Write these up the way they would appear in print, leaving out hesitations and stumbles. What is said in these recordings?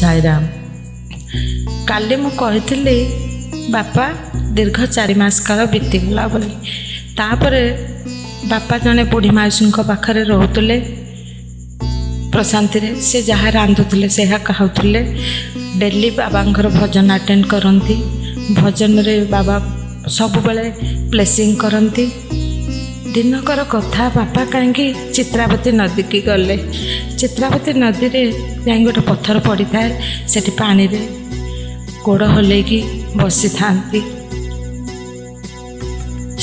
ସାଇରାମ। କାଲି ମୁଁ କହିଥିଲି ବାପା ଦୀର୍ଘ 4 ମାସ କାଳ ବିତିଗଲା ବୋଲି। ତାପରେ ବାପା ଜଣେ ବୁଢ଼ୀ ମାଉସୀଙ୍କ ପାଖରେ ରହୁଥିଲେ ପ୍ରଶାନ୍ତିରେ। ସେ ଯାହା ରାନ୍ଧୁଥିଲେ ସେହା ଖାଉଥିଲେ। ଡେଲି ବାବାଙ୍କର ଭଜନ ଆଟେଣ୍ଡ କରନ୍ତି। ଭଜନରେ ବାବା ସବୁବେଳେ ବ୍ଲେସିଂ କରନ୍ତି। ଦିନକର କଥା, ବାପା କାହିଁକି ଚିତ୍ରାବତୀ ନଦୀକି ଗଲେ। ଚିତ୍ରାବତୀ ନଦୀରେ ଯାଇ ଗୋଟେ ପଥର ପଡ଼ିଥାଏ, ସେଠି ପାଣିରେ ଗୋଡ଼ ହଲେଇକି ବସିଥାନ୍ତି।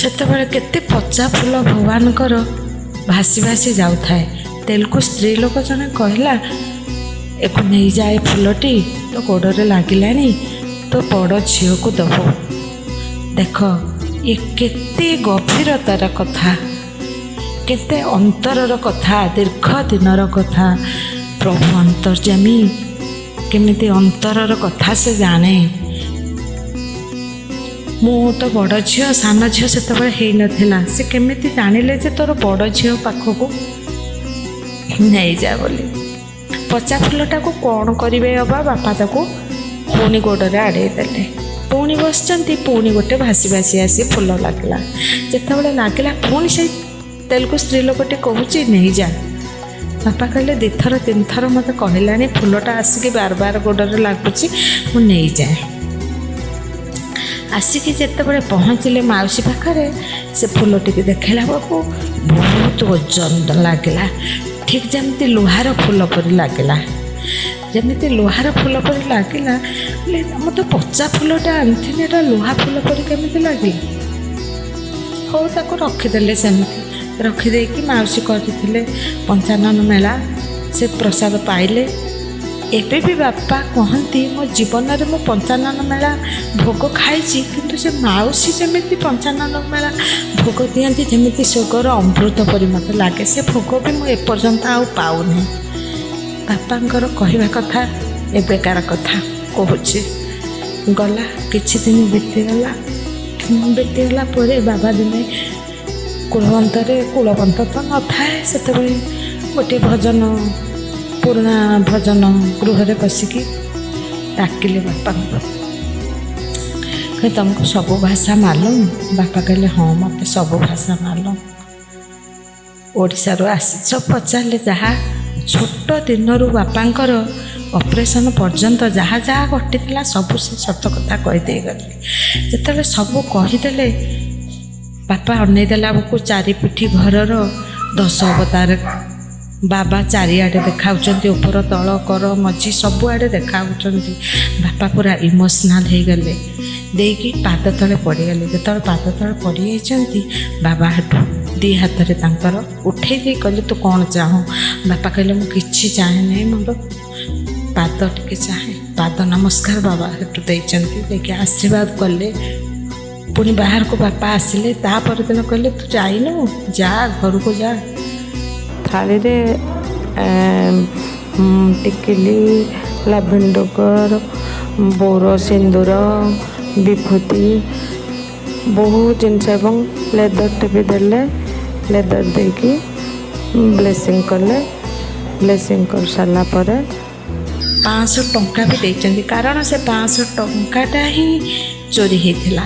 ସେତେବେଳେ କେତେ ପଚା ଫୁଲ ଭଗବାନଙ୍କର ଭାସି ଭାସି ଯାଉଥାଏ। ତେଲୁଗୁ ସ୍ତ୍ରୀ ଲୋକ ଜଣେ କହିଲା, ଏକୁ ନେଇଯାଏ, ଫୁଲଟି ତୋ ଗୋଡ଼ରେ ଲାଗିଲାଣି, ତୋ ବଡ଼ ଝିଅକୁ ଦେବୁ। ଦେଖ, ଇଏ କେତେ ଗଭୀରତାର କଥା, କେତେ ଅନ୍ତରର କଥା, ଦୀର୍ଘ ଦିନର କଥା। ପ୍ରଭୁ ଅନ୍ତର୍ଯ୍ୟାମୀ, କେମିତି ଅନ୍ତରର କଥା ସେ ଜାଣେ। ମୁଁ ତ ବଡ଼ ଝିଅ, ସାନ ଝିଅ ସେତେବେଳେ ହେଇନଥିଲା। ସେ କେମିତି ଜାଣିଲେ ଯେ ତୋର ବଡ଼ ଝିଅ ପାଖକୁ ନେଇଯା ବୋଲି? ପଚା ଫୁଲଟାକୁ କ'ଣ କରିବେ ଅବା, ବାପା ତାକୁ ପୁଣି ଗୋଡ଼ରେ ଆଡ଼େଇ ଦେଲେ। ପୁଣି ବସିଛନ୍ତି, ପୁଣି ଗୋଟେ ଭାସି ଭାସି ଆସି ଫୁଲ ଲାଗିଲା। ଯେତେବେଳେ ଲାଗିଲା, ପୁଣି ସେଇ ତେଲୁଗୁ ସ୍ତ୍ରୀ ଲୋକଟି କହୁଛି, ନେଇଯା। ବାପା କହିଲେ, ଦୁଇଥର ତିନିଥର ମୋତେ କହିଲାଣି, ଫୁଲଟା ଆସିକି ବାର ବାର ଗୋଡ଼ରେ ଲାଗୁଛି, ମୁଁ ନେଇଯାଏ। ଆସିକି ଯେତେବେଳେ ପହଞ୍ଚିଲେ ମାଉସୀ ପାଖରେ, ସେ ଫୁଲଟିକି ଦେଖାଇଲା ବେଳକୁ ବହୁତ ଓଜନ ଲାଗିଲା, ଠିକ୍ ଯେମିତି ଲୁହାର ଫୁଲ ପରି ଲାଗିଲା। ଯେମିତି ଲୁହାର ଫୁଲ ପରି ଲାଗିଲା, ବୋଲେ ମୁଁ ତ ପଚା ଫୁଲଟା ଆଣିଥିଲି, ଏଇଟା ଲୁହା ଫୁଲ ପରି କେମିତି ଲାଗିଲା? ହଉ, ତାକୁ ରଖିଦେଲେ। ସେମିତି ରଖିଦେଇକି ମାଉସୀ କରିଥିଲେ ପଞ୍ଚାନନ ମେଳା, ସେ ପ୍ରସାଦ ପାଇଲେ। ଏବେ ବି ବାପା କହନ୍ତି, ମୋ ଜୀବନରେ ମୁଁ ପଞ୍ଚାନନ ମେଳା ଭୋଗ ଖାଇଛି, କିନ୍ତୁ ସେ ମାଉସୀ ଯେମିତି ପଞ୍ଚାନନ ମେଳା ଭୋଗ ଦିଅନ୍ତି, ଯେମିତି ସ୍ୱର୍ଗର ଅମୃତ ପରି ମୋତେ ଲାଗେ, ସେ ଭୋଗ ବି ମୁଁ ଏପର୍ଯ୍ୟନ୍ତ ଆଉ ପାଉନି। ବାପାଙ୍କର କହିବା କଥା, ଏବେକାର କଥା କହୁଛି। ଗଲା କିଛି ଦିନ ବିତିଗଲା। ବିତିଗଲା ପରେ ବାବା ଦିନେ କୁଳବନ୍ତରେ, କୁଳବନ୍ତ ତ ନଥାଏ ସେତେବେଳେ, ଗୋଟିଏ ଭଜନ, ପୁରୁଣା ଭଜନ ଗୃହରେ ବସିକି ଡାକିଲେ ବାପାଙ୍କୁ। କହିଲେ, ତୁମକୁ ସବୁ ଭାଷା ମାଲୁମ? ବାପା କହିଲେ, ହଁ, ମୋତେ ସବୁ ଭାଷା ମାଲୁମ। ଓଡ଼ିଶାରୁ ଆସିଛ? ପଚାରିଲେ, ଯାହା ଛୋଟ ଦିନରୁ ବାପାଙ୍କର ଅପରେସନ୍ ପର୍ଯ୍ୟନ୍ତ ଯାହା ଯାହା ଘଟିଥିଲା, ସବୁ ସେ ସତ କଥା କହିଦେଇଗଲେ। ଯେତେବେଳେ ସବୁ କହିଦେଲେ, ବାପା ଅନେଇ ଦେଲା ବେଳକୁ ଚାରିପିଠି ଘରର 10 ଅବତାର ବାବା ଚାରିଆଡ଼େ ଦେଖାଉଛନ୍ତି, ଉପର ତଳ କର ମଝି ସବୁଆଡ଼େ ଦେଖାଉଛନ୍ତି। ବାପା ପୁରା ଇମୋସନାଲ୍ ହେଇଗଲେ, ଦେଇକି ପାଦ ତଳେ ପଡ଼ିଗଲେ। ଯେତେବେଳେ ପାଦ ତଳେ ପଡ଼ିଯାଇଛନ୍ତି, ବାବା ହେଠୁ ଦି ହାତରେ ତାଙ୍କର ଉଠେଇ ଦେଇ କହିଲେ, ତୁ କ'ଣ ଚାହୁଁ? ବାପା କହିଲେ, ମୁଁ କିଛି ଚାହେଁ ନାହିଁ, ମୋର ପାଦ ଟିକେ ଚାହେଁ। ପାଦ ନମସ୍କାର ବାବା ହେଠୁ ଦେଇଛନ୍ତି, ଦେଇକି ଆଶୀର୍ବାଦ କଲେ। ପୁଣି ବାହାରକୁ ବାପା ଆସିଲେ। ତା ପରଦିନ କହିଲେ, ତୁ ଯାଇନୁ, ଯା, ଘରକୁ ଯା। ଥାଳିରେ ଟିକିଲି, ଲାଭେଣ୍ଡର, ବୋର ସିନ୍ଦୁର, ବିଭୂତି, ବହୁତ ଜିନିଷ ଏବଂ ଲେଦରଟେ ବି ଦେଲେ। ଲେଦର ଦେଇକି ବ୍ଲେସିଂ କଲେ। ବ୍ଲେସିଂ କରିସାରିଲା ପରେ 500 ଟଙ୍କା ବି ଦେଇଛନ୍ତି, କାରଣ ସେ 500 ଟଙ୍କାଟା ହିଁ ଚୋରି ହେଇଥିଲା।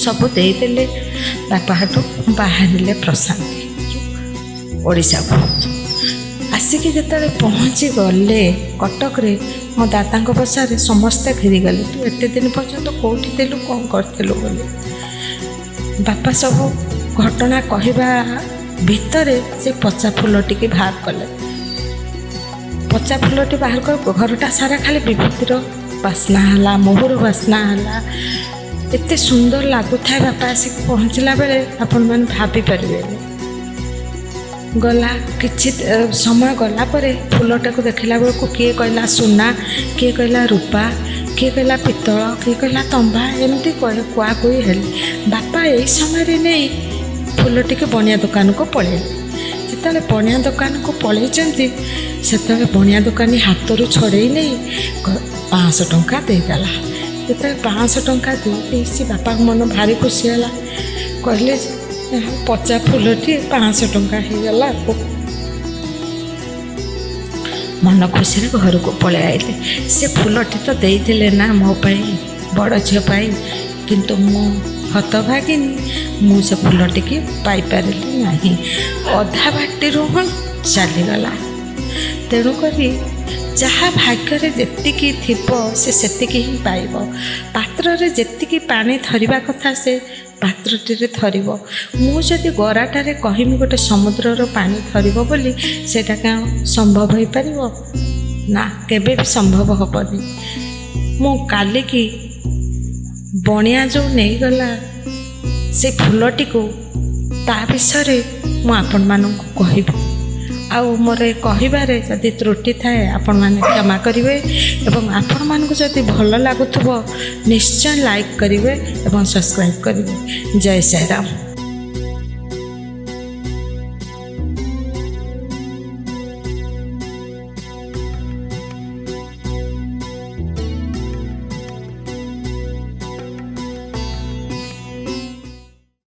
ସବୁ ଦେଇଦେଲେ। ବାପା ହେଠୁ ବାହାରିଲେ ପ୍ରଶାନ୍ତି ଓଡ଼ିଶାକୁ। ଆସିକି ଯେତେବେଳେ ପହଞ୍ଚି ଗଲେ କଟକରେ, ମୋ ଦାଦାଙ୍କ ବସାରେ ସମସ୍ତେ ଘେରିଗଲେ, ତୁ ଏତେ ଦିନ ପର୍ଯ୍ୟନ୍ତ କେଉଁଠି ଥିଲୁ, କ'ଣ କରିଥିଲୁ ବୋଲି। ବାପା ସବୁ ଘଟଣା କହିବା ଭିତରେ ସେ ପଚା ଫୁଲଟିକି ବାହାର କଲେ। ପଚା ଫୁଲଟି ବାହାର କରି ଘରଟା ସାରା ଖାଲି ବିଭୂତିର ବାସ୍ନା ହେଲା, ମହୁର ବାସ୍ନା ହେଲା, ଏତେ ସୁନ୍ଦର ଲାଗୁଥାଏ ବାପା ଆସିକି ପହଞ୍ଚିଲା ବେଳେ, ଆପଣମାନେ ଭାବିପାରିବେନି। ଗଲା କିଛି ସମୟ ଗଲା ପରେ ଫୁଲଟାକୁ ଦେଖିଲା ବେଳକୁ କିଏ କହିଲା ସୁନା, କିଏ କହିଲା ରୂପା, କିଏ କହିଲା ପିତ୍ତଳ, କିଏ କହିଲା ତମ୍ବା, ଏମିତି କୁହାକୁହି ହେଲେ। ବାପା ଏଇ ସମୟରେ ନେଇ ଫୁଲଟିକୁ ବଣିଆ ଦୋକାନକୁ ପଳେଇଲେ। ଯେତେବେଳେ ବଣିଆ ଦୋକାନକୁ ପଳେଇଛନ୍ତି, ସେତେବେଳେ ବଣିଆ ଦୋକାନୀ ହାତରୁ ଛଡ଼େଇ ନେଇ 500 ଟଙ୍କା ଦେଇଦେଲା। ଯେତେବେଳେ 500 ଟଙ୍କା ଦେଇଦେଇଛି, ବାପାଙ୍କ ମନ ଭାରି ଖୁସି ହେଲା। କହିଲେ, ପଚା ଫୁଲଟି 500 ଟଙ୍କା ହେଇଗଲା। ମନ ଖୁସିରେ ଘରକୁ ପଳେଇ ଆଇଲି। ସେ ଫୁଲଟି ତ ଦେଇଥିଲେ ନା ମୋ ପାଇଁ, ବଡ଼ ଝିଅ ପାଇଁ, କିନ୍ତୁ ମୁଁ ହତଭାଗିନୀ, ମୁଁ ସେ ଫୁଲଟିକି ପାଇପାରିଲି ନାହିଁ। ଅଧା ବାଟିରୁ ହିଁ ଚାଲିଗଲା। ତେଣୁକରି ଯାହା ଭାଗ୍ୟରେ ଯେତିକି ଥିବ, ସେ ସେତିକି ହିଁ ପାଇବ। ପାତ୍ରରେ ଯେତିକି ପାଣି ଧରିବା କଥା, ସେ ପାତ୍ରଟିରେ ଧରିବ। ମୁଁ ଯଦି ଗରାଟାରେ କହିମି ଗୋଟେ ସମୁଦ୍ରର ପାଣି ଧରିବ ବୋଲି, ସେଇଟା କ'ଣ ସମ୍ଭବ ହେଇପାରିବ? ନା, କେବେ ବି ସମ୍ଭବ ହେବନି। ମୁଁ କାଲିକି ବଣିଆ ଯେଉଁ ନେଇଗଲା ସେ ଫୁଲଟିକୁ, ତା ବିଷୟରେ ମୁଁ ଆପଣମାନଙ୍କୁ କହିବି। ଆଉ ମୋର ଏ କହିବାରେ ଯଦି ତ୍ରୁଟି ଥାଏ, ଆପଣମାନେ କ୍ଷମା କରିବେ ଏବଂ ଆପଣମାନଙ୍କୁ ଯଦି ଭଲ ଲାଗୁଥିବ, ନିଶ୍ଚୟ ଲାଇକ୍ କରିବେ ଏବଂ ସବସ୍କ୍ରାଇବ୍ କରିବେ। ଜୟ ସାଇରାମ।